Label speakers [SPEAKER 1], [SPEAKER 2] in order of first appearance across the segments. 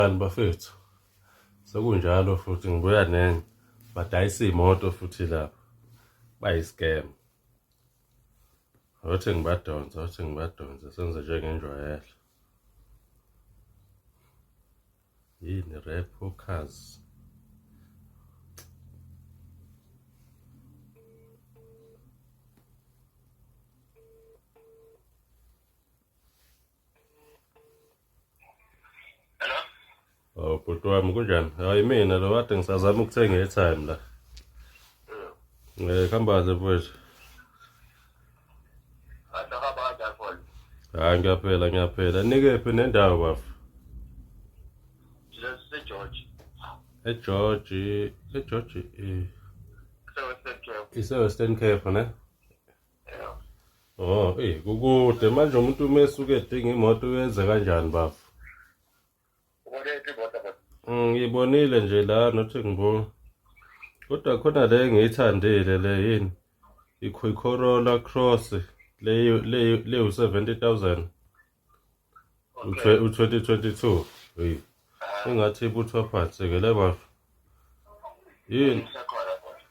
[SPEAKER 1] Sanibonani bafethu. Sekunjalo futhi ngibuya nenye. Badayisa iy'moto futhi lapha. Bayi-scam. Othi ngibadonsa, othi ngibadonsa, senze njengenjwayelo. Yini repo cars?
[SPEAKER 2] Hello?
[SPEAKER 1] Oh bhuti wami kunjani? Hayi mina lo kade ngisazama ukuthenga i-airtime la. Eh khamba kahle mfowethu.
[SPEAKER 2] Kahle hamba kanjani mfowethu?
[SPEAKER 1] Hayi ngiyaphela ngiyaphela. Nikephi nendawo bafo?
[SPEAKER 2] Thina siseGeorge.
[SPEAKER 1] EGeorge, eGeorge eh
[SPEAKER 2] Ise-Western Cape.
[SPEAKER 1] ise-Western Cape ne? Oh, eh kukude manje umuntu uma esuke edinga imoto uyenze kanjani bafo?
[SPEAKER 2] Ubone imoto bafo?
[SPEAKER 1] Ngiyibonile nje la nothi ngibona. Kodwa khona le engiyithandile le yini? I-Corolla Cross le le le u-70,000. U-2022. Hey. Engathi ibuthwa phansi ke le bafo. Yini?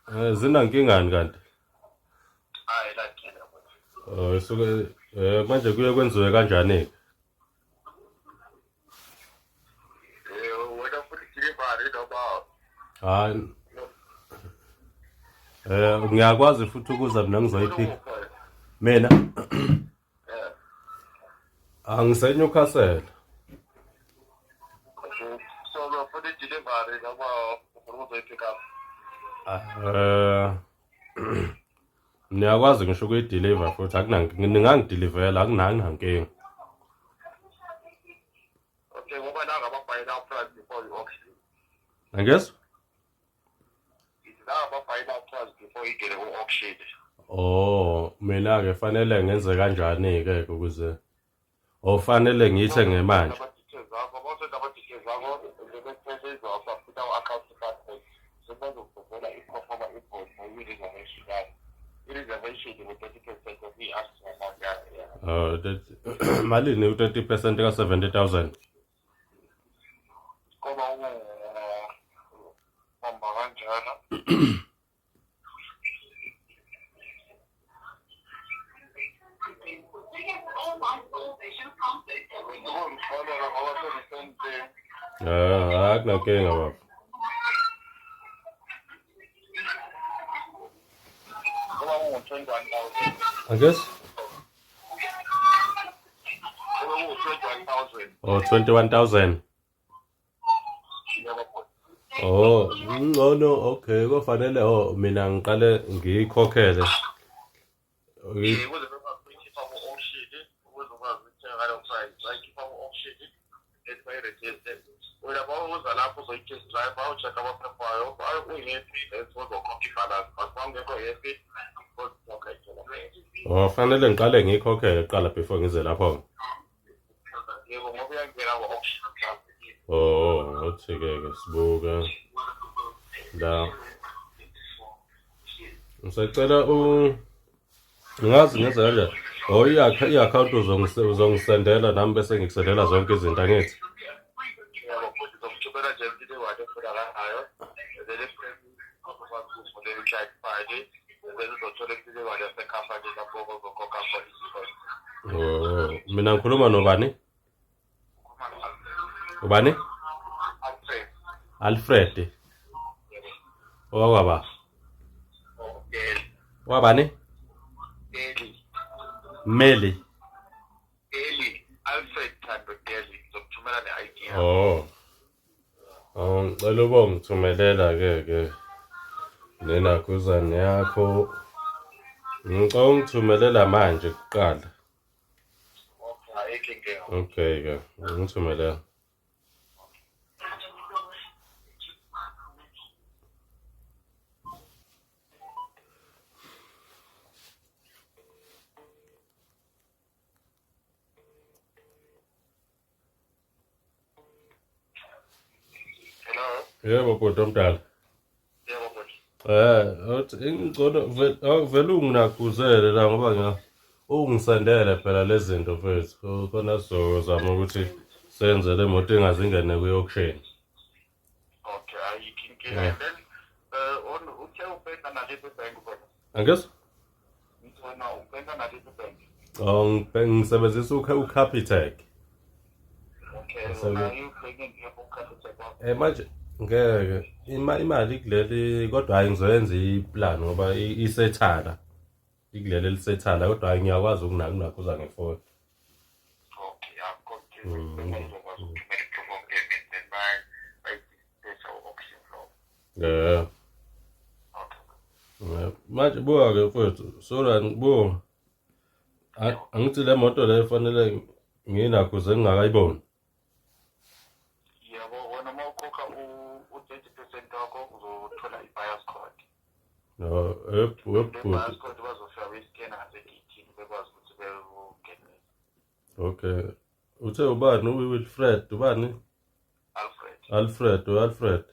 [SPEAKER 1] Eh zinankingani kanti?
[SPEAKER 2] Hayi lakhile futhi.
[SPEAKER 1] Oh, isuke manje kuye kwenziwe kanjani ke?
[SPEAKER 2] Eh wena futhi delivery noma
[SPEAKER 1] Hayi. Eh ngiyakwazi futhi ukuza mina ngizoyiphika. Mina
[SPEAKER 2] Eh.
[SPEAKER 1] Angise Newcastle.
[SPEAKER 2] Okay. So ufuna i-delivery noma ufuna ukuzoyi-pick up?
[SPEAKER 1] Eh niyakwazi ngisho ukuyideliver futhi ningangidilivela akunankinga.
[SPEAKER 2] Okay, ngoba la ngababhayela upfront before i-auction.
[SPEAKER 1] Angizwa?
[SPEAKER 2] Ngithi la ngababhayela upfront before ingene ku-auction.
[SPEAKER 1] Oh, mina-ke fanele ngenze kanjani-ke ukuze ofanele ngiyithenge manje?
[SPEAKER 2] Ama-details akho, uma usenda ama-details akho, bese izosubmit our-account department. Sebazokubhekela i-proforma invoice for i-reservation yakho. I-reservation ngu-30% of i-asking amount yakho.
[SPEAKER 1] Oh, malini u-30% ka-70,000?
[SPEAKER 2] Ngoba uhamba kanjalo.
[SPEAKER 1] Ah, akunankinga baba. Angizwa? Oh, 21,000. Oh, ngcono okay, kofanele oh mina ngiqale ngiyikhokhele.
[SPEAKER 2] Ukuze bekwazi ukuyikhipha ku-auction, ukuze ukwazi ukuthenga ngaleyo price, bayikhipha ku-auction ethi bayi-register. Wena uma uza lapho uzoyi-test drive, bayo-check-a amaphepha wayo, uyi-happy, then uzokhokha i-balance. But uma ungekho happy, uzokhokha ithela.
[SPEAKER 1] Oh, fanele ngiqale ngiyikhokhele kuqala before ngize lapho.
[SPEAKER 2] Yebo, ngoba uyangena ku-auction mhlawumbe.
[SPEAKER 1] Oh, uthi-ke ke sibuke la. Ngisacela u Ngazi ngenza kanjani. Oh, i-account uzongisendela nami bese ngikusendela zonke izinto angithi.
[SPEAKER 2] Yebo, futhi uzokuthumela nje imininingwane efunakalayo. And then uzokwazi ukuvulela i-client file. And then uzothola imininingwane yasekhampani lapho ozokhokha khona i-invoice.
[SPEAKER 1] Oh, mina ngikhuluma nobani?
[SPEAKER 2] Ukhuluma no-Alfred.
[SPEAKER 1] Ubani?
[SPEAKER 2] Alfred.
[SPEAKER 1] Alfred.
[SPEAKER 2] Yebo.
[SPEAKER 1] Owakwaba.
[SPEAKER 2] Oh, Deli.
[SPEAKER 1] Wabani?
[SPEAKER 2] Deli.
[SPEAKER 1] Meli.
[SPEAKER 2] Deli. Alfred Thando Deli. Ngizokuthumela ne-ID yakho.
[SPEAKER 1] Oh. Oh, ngicela uba ungithumelela ke ke nenaguzane yakho. Ngicela ungithumelela manje kuqala.
[SPEAKER 2] Okay, ayikho inkinga.
[SPEAKER 1] Okay ke, ngithumelela.
[SPEAKER 2] Hello.
[SPEAKER 1] Yebo bhuti omdala.
[SPEAKER 2] Yebo bhuti.
[SPEAKER 1] Eh, uthi ingcono vele unginaguzele la ngoba ngiya ungisendele phela lezi zinto mfethu. Khona sizozama ukuthi Senze le moto ingaze ingene kwi-auction.
[SPEAKER 2] Okay, ayikho inkinga. And then on uthe ubhenka naliphi ibhenki wena?
[SPEAKER 1] Angizwa?
[SPEAKER 2] Ngithi wena ubhenka naliphi ibhenki?
[SPEAKER 1] Oh, ngisebenzisa uCapitec.
[SPEAKER 2] Okay, unayo i-banking app uCapitec wakho?
[SPEAKER 1] Manje ngeke imali kuleli kodwa hayi ngizoyenza iplan ngoba isethala. Ikuleli elisethala kodwa hayi ngiyakwazi ukunakho ngefoni.
[SPEAKER 2] Okay, akukho nkinga. Uzokwazi ukuthumela i-proof of payment then bayi-dispatch auction floor.
[SPEAKER 1] Yeah.
[SPEAKER 2] Okay.
[SPEAKER 1] Yeah. Manje buka-ke mfowethu, sorry buka. Angithi le moto le fanele nginakho ze ngingakayiboni.
[SPEAKER 2] Yebo, wena uma ukhokha u-30% wakho uzothola i-buyer's code.
[SPEAKER 1] No,
[SPEAKER 2] Le
[SPEAKER 1] webhuti.
[SPEAKER 2] buyer's code bazofika beyiskena ngasegeyithini bekwazi ukuthi bekungenise.
[SPEAKER 1] Okay. Uthe ubani uWilfred ubani?
[SPEAKER 2] Alfred.
[SPEAKER 1] Alfred, u-Alfred.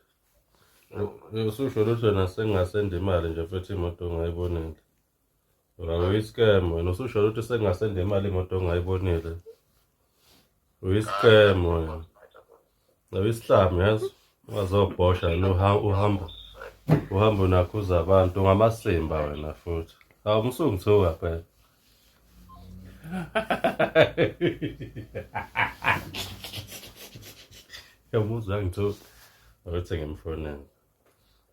[SPEAKER 1] Ususho ukuthi wena sengingasenda imali nje futhi imoto ongayibonile. Uyi-scam wena, ususho ukuthi sengingasenda imali imoto ongayibonile. Uyi-scam wena. Uyisihlama yazi. Ungazobhosha yena uhamba uhamba unakhuza abantu ungamasimba wena futhi. Hawu musungithuka phela. Yamuzwa ngithuka. Awuthi ngimfonele.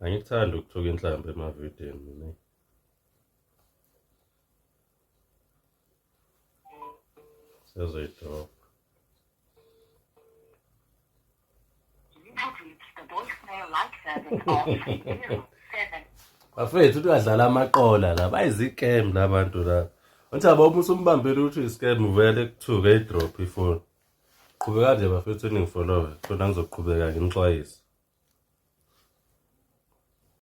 [SPEAKER 1] Angikuthandi ukuthuka inhlamba emavidiyweni mina. Sezoyidropha.
[SPEAKER 3] You have reached the voicemail-like service of 07.
[SPEAKER 1] Bafethu uthi uyadlala amaqola la bayizikem la bantu la. Uthi abo uma usumbambile ukuthi uyiscam uvele kuthuke idrop ifoni. Qhubeka nje bafethu ningifollowe khona ngizoqhubeka nginixwayise.